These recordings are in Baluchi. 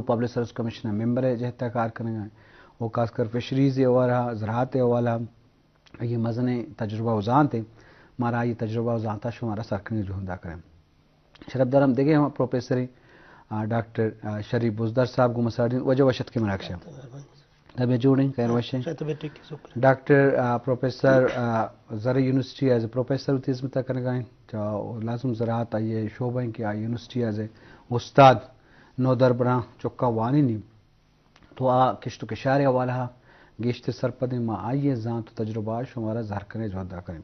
پبلک سروس کمیشن ءِ ممبر ءِ جہت ءَ کار کنگ ءَ ایں، و خاص کر فشریز ءِ حوالہ ءَ، زراعت ءِ حوالہ ءَ، آئی ءِ مزنیں تجربہ و زانت ایں، مارا آئی ءِ تجربہ و زانت ءَ شمارا سر کنگ ءِ جہد ءَ کنیں۔ شرپدار ہم دگہ ہم پروفیسر ایں، آ، ڈاکٹر، آ، شریف بزدار صاحب گوں ما ساڑی ایں۔ واجہ وش اتکے مراگش ءَ۔ طبیعت جوڑ ایں، خیر وش ایں؟ شاید طبیعت ٹھیک ایں، شکر۔ ڈاکٹر، آ، پروفیسر، آ، زرعی یونیورسٹی ایز اے پروفیسر وتی ہزمت ءَ کنگ ءَ ایں۔ تو لازم زراعت آئی ءِ شعبہ ایں کہ آ یونیورسٹی ایز اے استاد نودربراں چکاں وانینی۔ تو آ کشت و کشار ءِ حوالہ ءَ گیشتر سرپد ایں، ما آئی ءِ زانت و تجربہ ءَ شمارا زہر کنگ ءِ جہد ءَ کنیں۔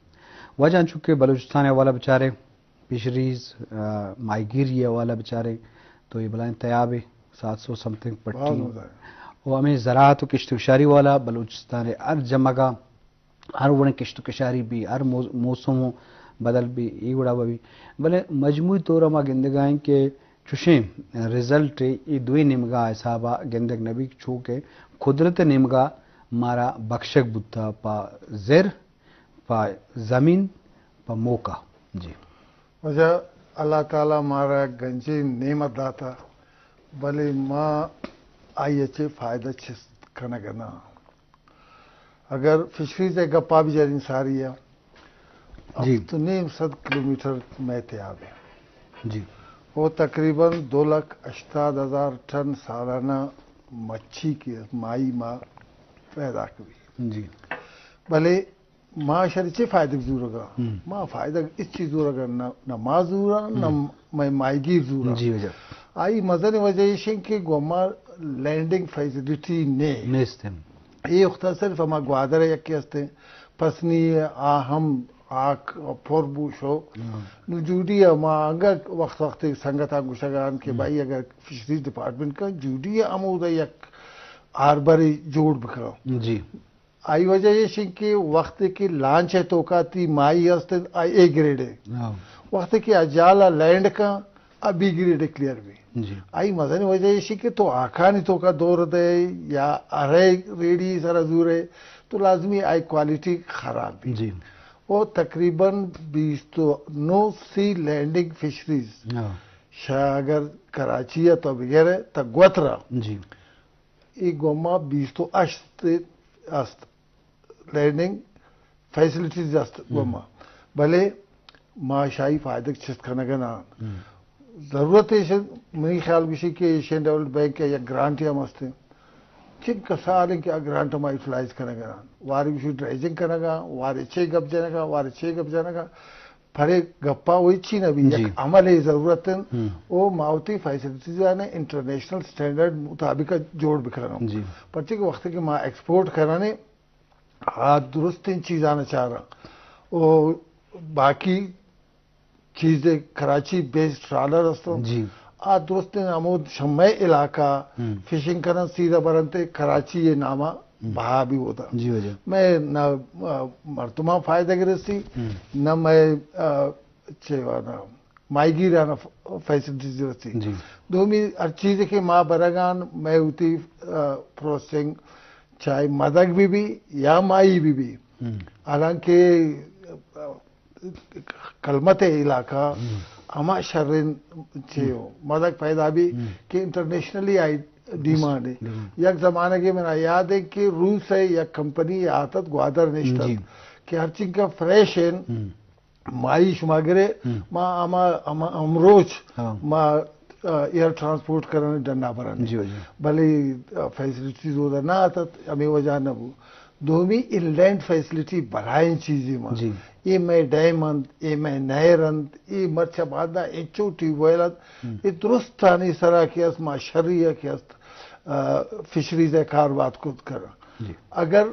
واجہ انچو کہ بلوچستان ءِ حوالہ بچارے، فشریز، آ، ماہیگیری ءِ حوالہ بچارے تو اے بلاہیں تیابے، سات سو سم تھنگ پٹی۔ باز مزن۔ و ہمے زراعت و کشت و کشاری والا بلوچستان ءِ ہر جمگ ءَ ہر وڑیں کشت و کشاری بی، ہر مو-، موسم و بدل بی، اے وڑا بی۔ بلے مجموعی طور ءَ ما گندگ ءَ ایں کہ چوشیں رزلٹ اے دوئیں نیمگا حساب ءَ گندگ نہ بیت، چو کہ قدرت ءِ نیمگا مارا بخشگ بوتا پہ زر، پہ زمین، پہ موقع۔ جی۔ واجہ، اللہ تعالیٰ مارا گنجیں نعمت داتا، بلے ما آئی ءَ چہ فائدہ چست کنگ ءَ نہ۔ اگر فشریز ءِ گپا بجنیں ساری ءَ، جی۔ ہفت و نیم سد کلومیٹر مئے تیاب ایں۔ جی۔ وہ تقریباً دو لکھ ہشتاد ہزار ٹن سالانہ مچھی کہ ماہی ما پیدا کبی۔ جی۔ بلے ما شری چے فائدہ زورگا؟ ہم۔ ما فائدہ اس چیز زورگا، نہ، نہ ما زورا، نہ ہم۔ مئے ماہیگیر زورا۔ جی واجہ۔ آئی مزن وجہ ایش ایں کہ گوما لینڈنگ فیسلٹی نے۔ نیست ایں۔ اے وخت ءَ صرف ہما گوادر ءَ یکے است ایں، پسنی ءَ آ ہم آک پر بو شو۔ ہاں۔ نو جوڈی ءَ ما انگا وقت وقت سنگتاں گوشگان کہ ہم۔ بھائی اگر فشریز ڈپارٹمنٹ کا جوڈی ءَ ہمودا یک ہاربرے جوڑ بکن۔ جی۔ آئی وجہ ایش ایں کہ وقت کہ لانچ ءِ توکا تی ماہی است، آ اے گریڈ ایں۔ ہاں۔ وقت کہ اجالا لینڈ کن، آ بی گریڈ ءَ کلیئر بی۔ جی۔ آئی مزن وجہ ایش ایں کہ تو آکانی توکا دور دے یا ارے ریڈی سرا زورے تو لازمی آئی کوالٹی خراب بی۔ جی۔ او تقریباً بیست و نو سی لینڈنگ فشریز۔ ہاں۔ شا اگر کراچی ءَ تو بگرے تا گوترا۔ جی۔ اے گوما بیست و ہشت است، لینڈنگ فیسلٹیز است ہم۔ گوما، بلے ما شاہی فائدہ چست کنگ ءَ نہ۔ ہم۔ ضرورت ایش، منی خیال گوشی کہ ایشین ڈیولپمنٹ بینک ءِ یک گرانٹ ہم است۔ چنکا سال ایں کہ آ گرانٹ ما یوٹیلائز کنگ ءَ نہ۔ وارے گوشی ڈریجنگ کنگ ءَ، وارے چے گپ جنگ ءَ، وارے چے گپ جنگ ءَ۔ پرے گپا وہی چی نہ بی، جی۔ یک عملے ضرورت ایں۔ ہم۔ او ما وتی فیسلٹیز آنے انٹرنیشنل اسٹینڈرڈ مطابق جوڑ بکناں۔ جی۔ پرچہ کہ وقت کہ ما ایکسپورٹ کنانے، آ درستیں چیزاں چاراں۔ او باقی چیز کراچی بیسڈ ٹرالر است۔ جی۔ آ درستیں ہمود شمئے علاقہ ہم۔ فشنگ کنن، سیدھا برنتے کراچی ءِ ناما ہم۔ بہا بی ہوتا۔ جی واجہ۔ مئے نہ، آ، مردماں فائدہ گرسی، ہم۔ نہ مئے، آ، چے وانا، ماہیگیرانا ف-، فیسلٹیز رسی۔ جی۔ دومی ہر چیز کہ ما برگان، مئے وتی، آ، پروسیسنگ چاہے مدگ بی بی یا ماہی بی بی۔ ہم۔ حالانکہ، آ، کلمت علاقہ ہم۔ ہما شرین چے ہم۔ مدگ پیدا بی ہم۔ کہ انٹرنیشنلی آئی ڈیمانڈ ایں۔ ڈیمانڈ۔ یک زمانگے منا یاد ایں کہ روس ءِ یک کمپنی آتت گوادر نشتت جی۔ کہ ہرچنکا فریش ایں، ہم۔ ماہی شما گرے، ہم۔ ما ہما، ہما ہمروچ ہاں۔ ما، آ، ایئر ٹرانسپورٹ کرنے ڈنا برنے۔ جی، جی۔ بلے، آ، فیسلٹیز اودا نہ آتت، ہمے وجہ نہ بو۔ دومی انلینڈ فیسلٹی بلاہیں چیزے ما۔ جی۔ اے مئے ڈیم انت، اے مئے نہر انت، اے مرچا باندا انچو ٹیوب ویل انت، ہم۔ اے درستانی سرا کہ است ما شری کہ است، آ، فشریز ءِ کار بات کت کراں۔ جی۔ اگر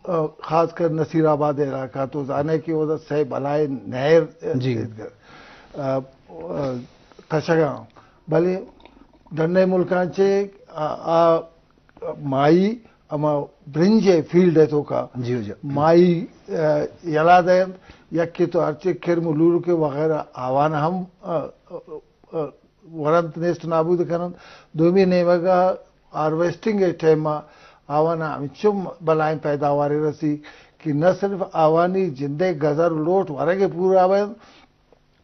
آ، خاص کر نصیر آباد علاقہ تو زانے کہ اودا سئے بلاہیں نہر، آ، جی۔ آ، آ، کشگاں۔ بلے ڈنّے ملکاں چے آ، آ، ماہی ہما برنج ءِ فیلڈ ءِ توکا جی، جی۔ ماہی، آ، یلا دینت، یکے تو ہرچے کرم و لورکے وغیرہ آوان ہم، آ، آ، آ، ورنت، نیست نابود کننت۔ دومی نیمگا ہارویسٹنگ ءِ ٹائم ءَ آوان ءَ ہمچو بلاہیں پیداوارے رسی کہ نہ صرف آوانی جندے گزر و لوٹ ورگ ءَ پورا بنت،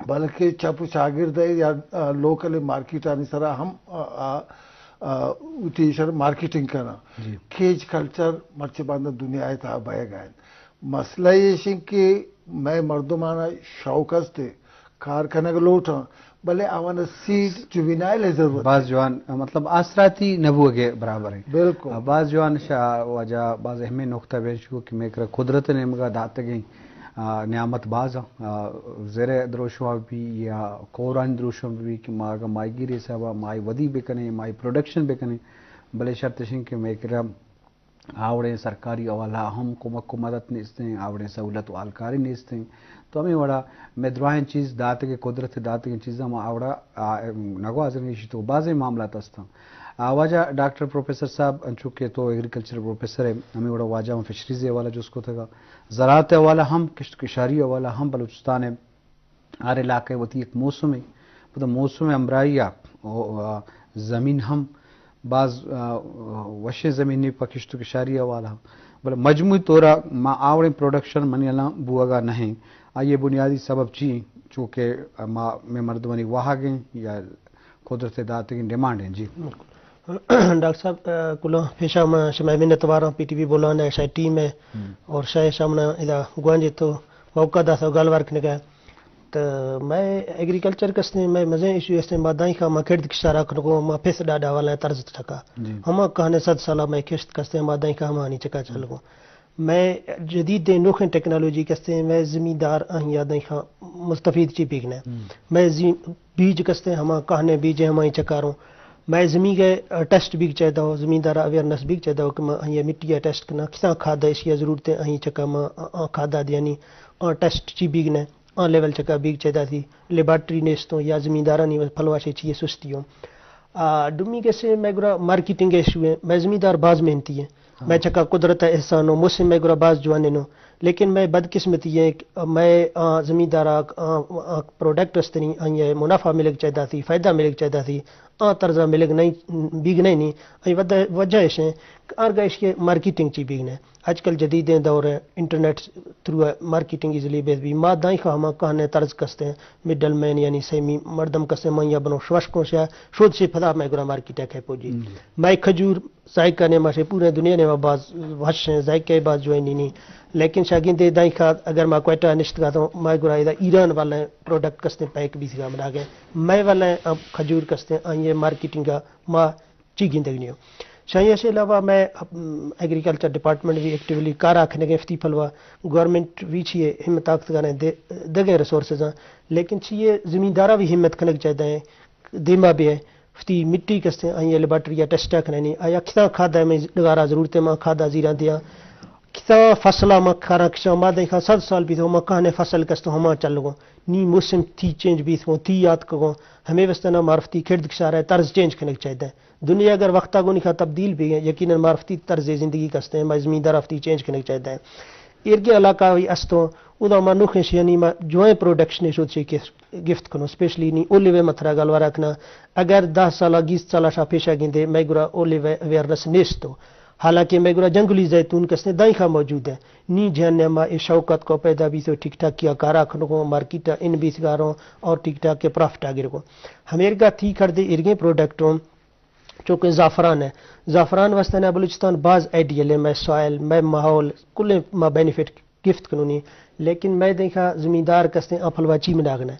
بلکہ چپ و چاگرد ءَ یا، آ، لوکل مارکیٹانی سرا ہم، آ، آ، آ، ٹی شر مارکیٹنگ کناں۔ جی۔ کیج کلچر مرچی باندا دنیا ءِ تہا بئیگ ءَ انت۔ مسئلہ ایش انت کہ مئے مردمانا شوق است کار کنگ لوٹاں، بلے آوانا سیڈ جوینائل ءِ ضرورت باز انت۔ جوان، مطلب آسراتی نہ بوگ ءِ برابر انت۔ بالکل۔ باز جوان شا-، واجہ باز اہمیں نقطہ بیان شو کہ مئے کرا قدرت ءِ نیمگا داتگیں، آ، نعمت باز انت۔ آ، زر ءِ دروشم بی یا کورانی دروشم بی کہ ما اگاں ماہیگیری حسابا ماہی ودی بکنیں، ماہی پروڈکشن بکنیں، بلے شرط اش انت کہ مئے کرا آوڑیں سرکاری حوالہ ہم کمک و مدد نیستیں، آوڑیں سہولت و ہالکاری نیستیں۔ تو ہمیں وڑا مئے دراہیں چیز داتگیں، قدرت داتگیں چیزاں ما آوڑا، آ، نگوازریں، ایشی تو بازیں معاملات ہستاں۔ آ، واجہ ڈاکٹر پروفیسر صاحب، انچو کہ تو ایگریکلچر پروفیسر ہے، ہمیں وڑا واجہ ہم فشریز حوالہ جست کتگا، زراعت حوالہ ہم، کشت کشاری حوالہ ہم بلوچستان ہے۔ ہر علاقہ وتی یک موسمے، پدا موسم ہمراہی آ، او، آ، زمین ہم باز، آ، وشیں زمینے پہ کشت و کشاری حوالہ، بلے مجموعی طورا ما آوڑیں پروڈکشن منی الان بوگا نہیں۔ آئیے بنیادی سبب چی؟ چونکہ ما، میں مردمانی واہگیں یا قدرت داتگیں ڈیمانڈ ہیں، جی۔ بالکل۔ ڈاکٹر صاحب، آ، کلاں پیشا ما شمئے منت واراں، پی ٹی وی بولان ہے، شاید ٹیم ہے، ہم۔ اور شاید شامنا ادا گوانجے تو موقع داتا گالوار کنگا۔ تو مئے ایگریکلچر کستیں، مئے مزیں ایشو استیں، ما دائیں خواہ ما کرد کشارا کنگو، ما پس ڈاڈا والا طرز ٹکا۔ جی۔ ہما کہنے صد سالا مئے کشت کستیں، ما دائیں خواہ ہمانی چکا چلگو۔ مئے جدید دیں نوخیں ٹیکنالوجی کستیں، مئے زمیندار آہیا دائیں خواہ مستفید چی بیگنے۔ ہم۔ مئے زی-، بیج کستیں، ہما کہنے بیج ہمائی چکاروں۔ مئے زمین کے، آ، ٹیسٹ بیگ چاہیدا ہو، زمیندار اویئرنیس بیگ چاہیدا ہو کہ ما آہیا مٹی ٹیسٹ کنا، کساں کھاد ایشیا ضرورت ہے، آہی چکا ما آ، آ کھادا دیانی، آ ٹیسٹ چی بیگنے۔ آ لیول چکا بیگ چیدا تھی، لیبارٹری نیستوں یا زمیندارانی پھلواشے چیئے سستی ہوں۔ آ، ڈمی کسے مئے گرا مارکیٹنگ ایشو ہیں، مئے زمیندار باز محنتی ہیں۔ ہاں۔ مئے چکا قدرت احسان ہو، موسم مئے گرا باز جوانن ہو، لیکن مئے بدقسمتی ہے کہ مئے، آ، زمیندار آ، آ، آ، پروڈکٹ استنی، آئیے منافع ملگ چیدا تھی، فائدہ ملگ چیدا تھی، آ طرزا ملگ نہیں، بیگ نہیں نی۔ آئی وجہ، وجہ ایش ہیں کہ آرگا ایشی مارکیٹنگ چی بیگ نہیں۔ آج کل جدیدیں دور ہے، انٹرنیٹ تھرو مارکیٹنگ ایزیلی بیت بی۔ ما دائیں خواہ ہما کہنے طرز کستیں، مڈل مین یعنی سیمی مردم کستیں، ما یا بنو شوش کوں شیا، شود سے پدا مئے گرا مارکیٹ ہے کھے پوجی۔ جی۔ مئے کھجور ذائقہ نے ما سے پورے دنیا نے ما باز وش ہیں، ذائقہ باز جو ہے نی نی۔ لیکن شاگین دے دائیں خواہ اگر ما کوئٹہ نشت گا تو مئے گرا ادا ایران والے پروڈکٹ کستیں پیک بیس گا منا گئے۔ مئے والے اب کھجور کستیں، آئیے مارکیٹنگ ما چی گندگ نیو۔ شاہی سے علاوہ مئے، ام، ایگریکلچر ڈپارٹمنٹ بھی ایکٹیولی کار آکھنے گئے فتی پھلوا، گورنمنٹ بھی چیئے ہمت آکت گانے دے، دگے ریسورسز ہیں، لیکن چیئے زمیندارا بھی ہمت کھنگ چاہتا ہے، دیما بھی ہے، فتی مٹی کستے آئیے لیبارٹری یا ٹیسٹ آکھنے نہیں، آیا کتنا کھادا ہے میں ڈگارا ضرورت ہے، ما کھادا زیرا دیا، کتنا فصلہ ما کھارا کشا ما دیکھا صد سال بھی تو ما کہنے فصل کستو ہما چل گو، نی موسم تھی چینج بیت گو، تھی یاد کو، ہمیں واسطے نا معرفتی کھڑد کشارہ طرز چینج کھنگ چاہتا ہے۔ دنیا اگر وقتا گونی خا تبدیل بھی ہے، یقیناً معرفتی طرز زندگی کستے ہیں، ما زمیندار آفتی چینج کنگ چاہتا ہے۔ ایرگے علاقہ وی استو، ادا ما نوخیں شیانی ما جوائیں پروڈکشن شود شی کہ گفت کنو، اسپیشلی نی اولیو متھرا گالوارا کنا۔ اگر دہ سالا، گیست سالا شا پیشا گندے، میں گرا اولیو اویئرنس نیستو۔ حالانکہ میں گرا جنگلی زیتون کستے دائیں خا موجود ہے۔ نی جہان نے ما اے شوکت کو پیدا بیتو ٹھیک ٹھاک کیا کارا کھنگو، مارکیٹ ان بیت گاروں اور ٹھیک ٹھاک کے پرافٹ آ گرگو۔ ہمیرگا تھی کر دے ایرگیں پروڈکٹوں، چونکہ زعفران ہے، زعفران واسطے نا بلوچستان باز آئیڈیل ہے، مئے سوائل، مئے ماحول، کلیں ما بینیفٹ گفت کنونی، لیکن مئے دیکھا زمیندار کستے آ پھلوا چی مناغ نہ۔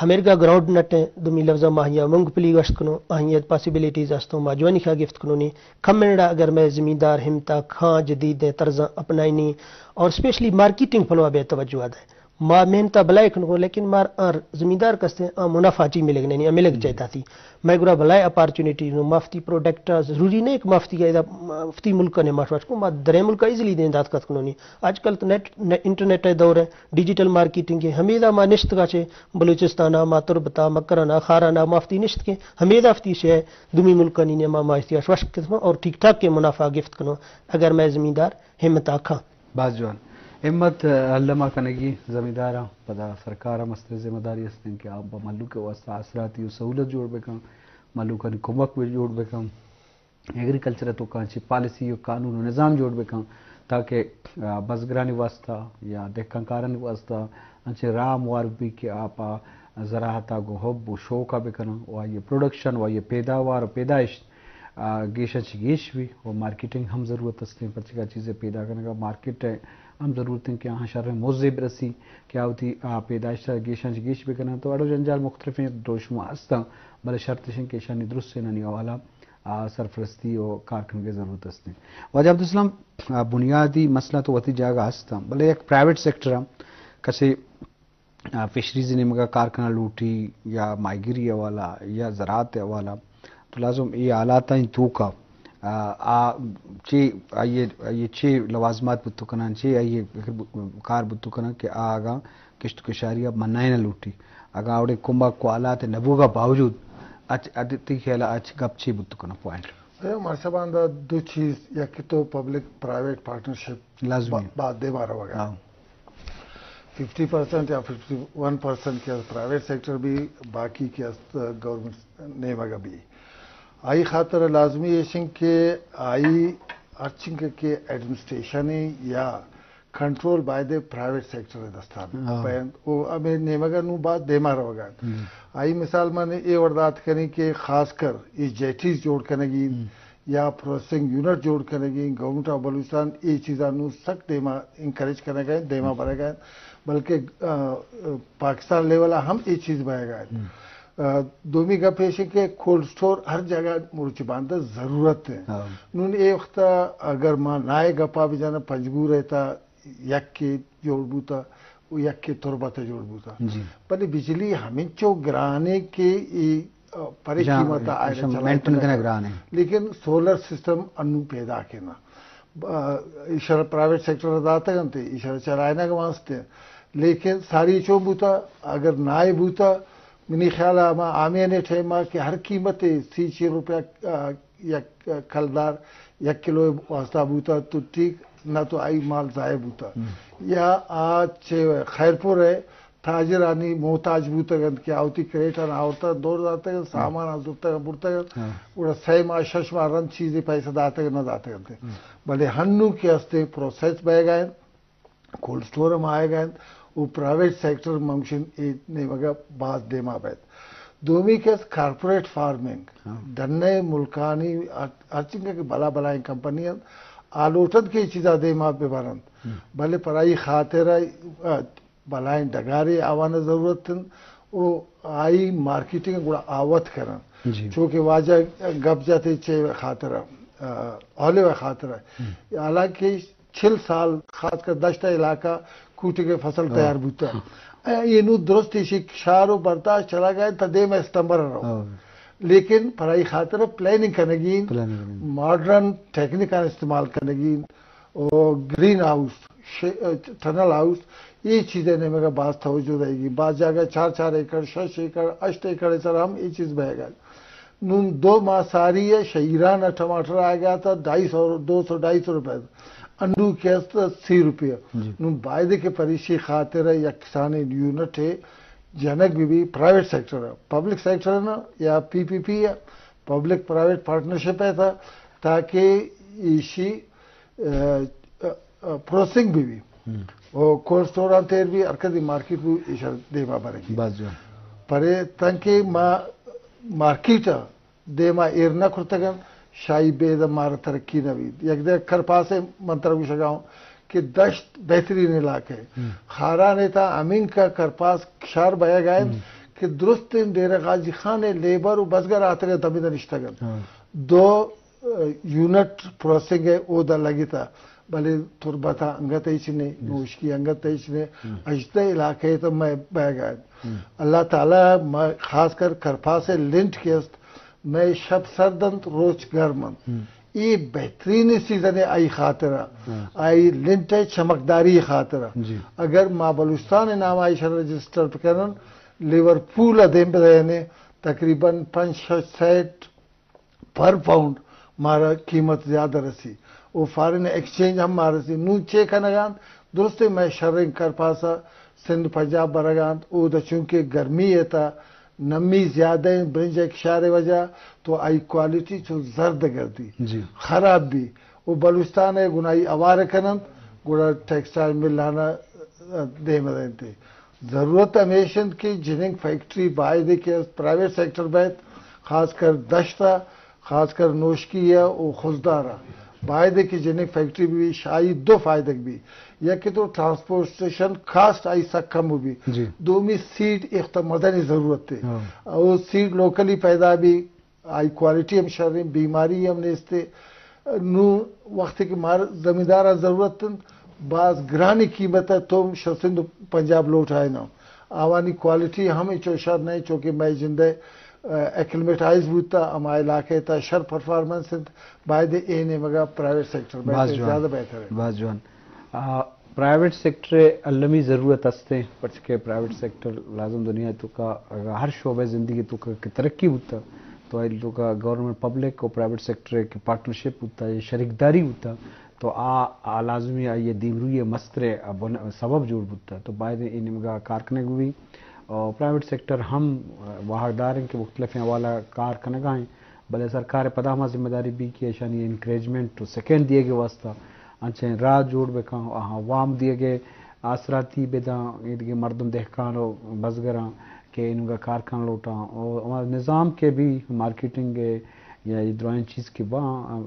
ہمیرگا گراؤنڈ نٹ ہیں، دومی لفظا ما ہیا مونگ پھلی گوشت کنو، آہیت پاسیبلٹیز استوں ما جوانی خا گفت کنونی۔ کم منڑا اگر مئے زمیندار ہمتا کھاں جدید طرزاں اپنائنی اور اسپیشلی مارکیٹنگ پھلوا بے توجہ دے۔ ما محنت بلائے کنگو، لیکن مار آ زمیندار کستے آ منافع چی ملگ نہیں، آ ملگ چاہتا تھی۔ میں گرا بلائے اپارچونیٹی نو مفتی پروڈکٹ ضروری نہیں کہ مفتی کا ادا مفتی ملک نے ماش واش کو، ما درے ملک ایزیلی دیں دات کت کنونی۔ آج کل تو نیٹ، نے-، انٹرنیٹ ہے دور ہے، ڈیجیٹل مارکیٹنگ ہے، ہمیدا ما نشت کا چے بلوچستان ما تربتا مکرنا خارانا مفتی نشت کے، ہمیدا فتی شے دومی ملک نی نے ما ماشتی شوش کت اور ٹھیک ٹھاک کے منافع گفت کنو۔ اگر میں زمیندار ہمت آکھاں۔ باز جوان۔ ہمت، آ، الما کنگی زمینداراں، پدا سرکار ہم است ذمہ داری است کہ آ پہ مہلوک ءِ واسطہ آسراتی و سہولت جوڑ بکن، مہلوکانی کمک بھی جوڑ بکن، ایگریکلچر ءِ توکا چی پالیسی و قانون و نظام جوڑ بکن تاکہ، آ، بزگرانی واسطہ یا دہقان کارانی واسطہ انچیں راہ ہموار بی کہ آ پہ زراعت ءَ گوں حب و شوق ءَ بکنن و آئی ءِ پروڈکشن و آئی ءِ پیداوار و پیدائش آ، گیشاں چہ گیش بی و مارکیٹنگ ہم ضرورت استیں، پرچکا چیزے پیدا کنگا مارکیٹ ء ہم ضرورت انت کہ آہاں شریں موزے برسی کہ آ وتی، آ، پیدائش ء گیشاں چہ گیش بکناں، تو اڑ و جنجال مختلفیں دروشم ہستاں، بلے شرط اش انت کہ ایشانی درستینانی حوالہ، آ، سرپرستی و کار کنگ ء ضرورت استیں۔ واجہ عبدالسلام، آ، بنیادی مسئلہ تو وتی جاگہ ہستاں، بلے یک پرائیویٹ سیکٹر ء کسے آ، فشریز نیمگا کار کنگ لوٹی یا ماہیگیری حوالہ یا زراعت حوالہ، تو لازم اے حالاتانی توکا، آ، آ، چے آئی، آئی چے لوازمات بوت کنن، چے آئی کار بوت کنن کہ آ اگاں کشت و کشاری ء منائیں نہ لوٹی، اگاں اوڑے کمک و حالات نبوگا باوجود اچ، اچ، تئی خیال ء اچ گپ چے بوت کنن پوائنٹ؟ اے مرچی باندا دو چیز، یکے تو پبلک پرائیویٹ پارٹنرشپ لازمی با-، باز دیما روگا۔ ہاں۔ ففٹی پرسنٹ یا ففٹی ون پرسنٹ کہ است پرائیویٹ سیکٹر بی، باقی کہ است گورنمنٹ نیمگا بی۔ آئی خاطر لازمی ایشن کہ آئی ہرچنگ کہ ایڈمنسٹریشن یا کنٹرول باید پرائیویٹ سیکٹر دستان ہاں۔ بین او ہمیں نیمگا نو باز دیما روگا۔ ہم۔ آئی مثال من اے وردات کنی کہ خاص کر اے جیٹیز جوڑ کنگی ہم۔ یا پروسیسنگ یونٹ جوڑ کنگی، گورنمنٹ آف بلوچستان اے چیزاں نوں سک دیما انکریج کنگا انت، دیما برگا انت، بلکہ، آ، پاکستان لیول ء ہم اے چیز بہگا انت۔ آ، دومی گپ ایش کہ کولڈ سٹور ہر جگہ مروچی باندا ضرورت ہے۔ ہاں۔ نون اے وقت اگر ما نائے گپا بجانا پنجگور ہے تا یکے جوڑ بوتا و یکے تربت جوڑ بوتا۔ جی۔ بلے بجلی ہمینچو گرانے کہ ای، آ، پرے جان، قیمت آئے ایشاں چلائے مینٹین کنگ۔ کنگ گران ہے۔ لیکن سولر سسٹم انو پیدا کنا۔ آ، ایشرا پرائیویٹ سیکٹر داتا گنتے، ایشرا چلائے نہ واسطے۔ لیکن ساری چون بوتا، اگر نائے بوتا، منی خیال ہے ہما آمیانے ٹائم کہ ہر قیمت سی چی روپیہ، آ، یک کلدار یک کلو واسطہ بوتا تو ٹھیک، نہ تو آئی مال ضائع بوتا۔ ہم۔ یا آ چہ خیرپور ہے، تاجرانی محتاج بوتگ انت کہ آوتی کریٹان آورتا دور داتگ انت، ہم۔ سامان آ زرتگ برتگ انت، ہاں۔ گڑا سہ ماہ شش ماہ رند چیزی پیسہ داتگ نہ داتگ انت۔ ہم۔ بلے ہنو کہ استے پروسیس بہگا انت، کولڈ سٹور ہم آئیگا انت و پرائیویٹ سیکٹر ممکن اے نیمگا باز دیما بیت۔ دومی کس کارپوریٹ فارمنگ، ہاں۔ ڈنے ملکانی ہر، ہرچنکہ کہ بلا بلائیں کمپنی انت، آ لوٹنت کہ اے چیزا دیما ببرنت۔ ہم۔ بلے پرائی خاطر، آ، بلائیں ڈگارے آوان ضرورت انت و آئی مارکیٹنگ گڑا آوت کرن۔ جی۔ چونکہ واجہ گپ جاتے چے خاطر، آ، آلیو خاطر۔ ہم۔ حالانکہ چل سال خاص کر دشت علاقہ کوٹے کے فصل ہاں۔ تیار بوتا۔ ہاں۔ اے نو درست ایشی شار و برداشت چلا گئے تا دیم ستمبر رو۔ ہاں۔ لیکن پرائی خاطر پلاننگ کنگی، پلاننگ کنگی۔ ماڈرن ٹیکنیکان استعمال کنگی، او گرین ہاؤس، ش-، ٹنل ہاؤس، یہ چیزیں نیمگا باز توجہ دے گی۔ باز جاگہ چار چار ایکڑ، شش ایکڑ، ہشت ایکڑ سر ہم یہ چیز بہ گئے۔ نون دو ماہ ساری ہے، شہ ایران ء ٹماٹر آئیگا تا ڈھائی سو، دو سو، ڈھائی سو روپے۔ انڈو کہ است سی روپے۔ جی۔ نون باید کہ پریشی خاطر یک کسانی یونٹ ہے جنک بی بی پرائیویٹ سیکٹر ہے، پبلک سیکٹر ہے نا یا پی پی پی ہے، پبلک پرائیویٹ پارٹنرشپ ہے تا، تاکہ ایشی، ا، ا، ا، پروسیسنگ بی بی۔ ہم۔ او کولڈ سٹور آن تیر بی، ہر کدی مارکیٹ بو ایشا دیما برگی۔ بس جو۔ پرے تنکہ ما مارکیٹ ء دیما ایر نہ کرتگن، شاہی بید ء مارا ترقی نہ بیت۔ یک دگہ کرپاسے من ترا گوشگا اوں کہ دشت بہترین علاقہ ہے۔ ہم۔ خاران ء تا ہمینکا کرپاس شار بہگا انت ہم۔ کہ درستیں ڈیرہ غازی خان ء لیبر و بزگر آتگ انت ہمیدا نشتگ انت۔ ہاں۔ دو یونٹ پروسیسنگ ء اودا لگتا، بلے تربت ء انگت ہچ نے، ہم۔ نوشکی انگت ہچ نے، ہم۔ اجدہ علاقہ ء تو میں بہگا۔ ہم۔ اللہ تعالی ما خاص کر کرپاس ء لنٹ کہ است، میں شپ سرد انت، روچ گرم انت۔ ہم۔ اے بہترین سیزن ہے آئی خاطر، ہاں۔ آئی لنٹ ء چمکداری خاطر۔ جی۔ اگر ما بلوچستان ء نام آئی شر رجسٹر بکنن، لیورپول ء دیم بدینے، تقریباً پنچ شش سیٹ پر پاؤنڈ مارا قیمت زیادہ رسی و فارن ایکسچینج ہم مارا رسی۔ نون چے کنگا انت؟ درستے مئے شریں کرپاسا سندھ پنجاب برگا انت، اودا چونکہ گرمی ہے تا نمی زیادہ انت، برنج ایک شار وجہ تو آئی کوالٹی چو زرد گردی، جی۔ خراب بی و بلوچستان ہے گناہی اوار کننت، گڑا ٹیکسٹائل ملانا دیم دینتے۔ ضرورت ہمیش انت کہ جننگ فیکٹری باید کہ پرائیویٹ سیکٹر بیت، خاص کر دشت ء، خاص کر نوشکی ءَ و خضدار ءَ باید کہ جنک فیکٹری بی، شاہی دو فائدگ بی، یک کہ تو ٹرانسپورٹیشن کاسٹ آئی سک کم بی، جی۔ دومی سیڈ ایخت مدنی ضرورت ہے۔ ہاں۔ او سیڈ لوکلی پیدا بی، آئی کوالٹی ہم شریں، بیماری ہم نیستے۔ نو وقتی کہ مار زمیندار ضرورت انت، باز گرانی قیمت ہے تو شسند پنجاب لوٹ آئے نا۔ آوانی کوالٹی ہم چو شر نہیں، چونکہ میں جندے ایکلمیٹائز بوتا، ہما علاقے تا شر پرفارمنس انت، باید اے نیمگا پرائیویٹ سیکٹر باز بہتر، جوان۔ زیادہ بہتر ہے۔ باز جوان۔ آ، پرائیویٹ سیکٹر المی ضرورت ہستے، پرچکہ پرائیویٹ سیکٹر لازم دنیا تو کا اگر ہر شعبہ زندگی تو کا کہ ترقی بوتا، تو آئی تو کا گورنمنٹ پبلک و پرائیویٹ سیکٹر کی پارٹنرشپ بوتا، یہ شریکداری بوتا، تو آ، آ لازمی آئی دیمروی مستر سبب جوڑ بوتا، تو باید اے نیمگا کار کنگ بی۔ اور پرائیویٹ سیکٹر ہم واہگدار ہیں کہ مختلف حوالہ کار کنگا ہیں، بلے سرکار پدا ہما ذمہ داری بی کہ اشانی انکریجمنٹ و سیکنڈ دیے گے واسطہ انچیں راہ جوڑ بکن، آہاں وام دیے گے، آسراتی بداں، ایدگہ مردم دہکان و بزگراں کہ انگا کار کن لوٹاں۔ اور ہما نظام کے بھی مارکیٹنگ ہے یا یہ درائیں چیز کے باں،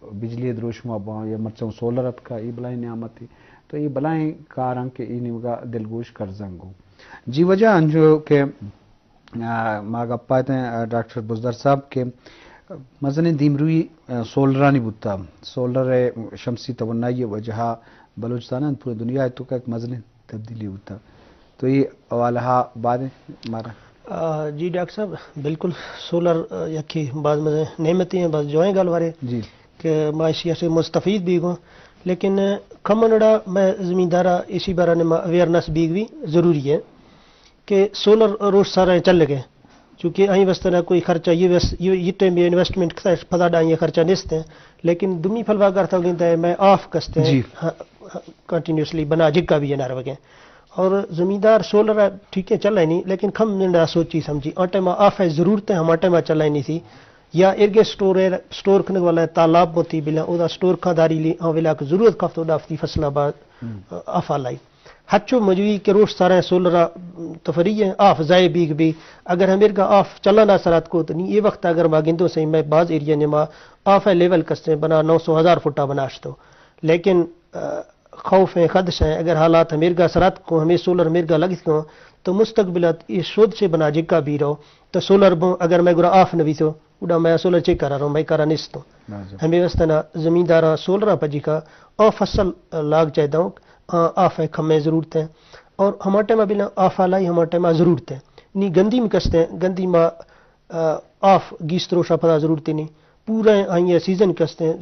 بجلی دروشما باں یا مرچاں سولر اتکا، یہ بلائیں نعمت ہے۔ تو یہ بلائیں کاراں کہ یہ نیمگا دلگوش کرزنگو۔ جی وجہ انجو کہ آ، ما گپ ءَ اتیں، آ، ڈاکٹر بزدار صاحب کہ مزنیں دیمروی، آ، سولرانی بوتا۔ سولر ءِ شمسی توانائی ءِ وجہ ءَ بلوچستان ءَ پورے دنیا ءِ توکا یک مزنیں تبدیلی بوتا۔ تو اے حوالہ ءَ بعد مارا۔ آ، جی ڈاکٹر صاحب، بالکل سولر، آ، یکے باز مزنیں نعمتے ہیں، باز جوائیں گالوارے جی۔ کہ ما اشی سے مستفید بھی گوں، لیکن کمن اڑا میں زمیندارا اشی بارہ ما اویئرنس بھی بھی ضروری ہے۔ کہ سولر روش سارا چل گئے، چونکہ آئی واسطہ نہ کوئی خرچہ، یہ وس-، یہ، یہ ٹائم یہ انویسٹمنٹ کتا ہے، پدا ڈا یہ خرچہ نیست ہے، لیکن دمی پھلوا کرتا گنتا ہے، میں آف کستے ہیں، جی۔ ہاں، ہاں، کنٹینیوسلی بنا جگہ بھی یہ نہ روگے۔ اور زمیندار سولر ٹھیک ہے چل رہے نہیں، لیکن کم ننڈا سوچی سمجھی، آ ٹائم آف ہے ضرورت ہے، ہما ٹائم چل رہے نہیں تھی، یا ارگے سٹور ہے، سٹور کھنے والا ہے، تالاب موتی بلا، او دا سٹور کھا داری لی، آ ویلا کو ضرورت کفت او دا فتی فصل آباد، ہم۔ آفا لائی۔ ہچو مجوی کہ روش سارا سولرا تفریح ہے، آف ضائع بیگ بی۔ اگر ہمیرگا آف چلنا سرات کو تو نی، یہ وقت اگر ما گندو سہی، میں باز ایریا نے ما آف ہے لیول کستے بنا نو سو ہزار فٹا بناشتو۔ لیکن، آ، خوف ہیں، خدش ہیں، اگر حالات ہمیرگا سرات کو، ہمیں سولر ہمیرگا لگت کو، تو مستقبلات یہ شود سے بنا جکا بھی رہو، تو سولر بو، اگر میں گرا آف نبی تو، اڈا میں سولر چیک کرا رہو، میں کرا نیستو۔ ہمیں واسطہ نا زمیندارا سولرا پجی کا، او فصل لاگ چاہے داؤں، آ، آف ہے کھمیں ضرورت ہے۔ اور ہما ٹائم بنا آف آلائی ہما ٹائم ضرورت ہے۔ نی گندی میں کستے ہیں، گندی ما، آ، آف گیست روشا پدا ضرورت نہیں۔ پورا آئیں سیزن کستے ہیں۔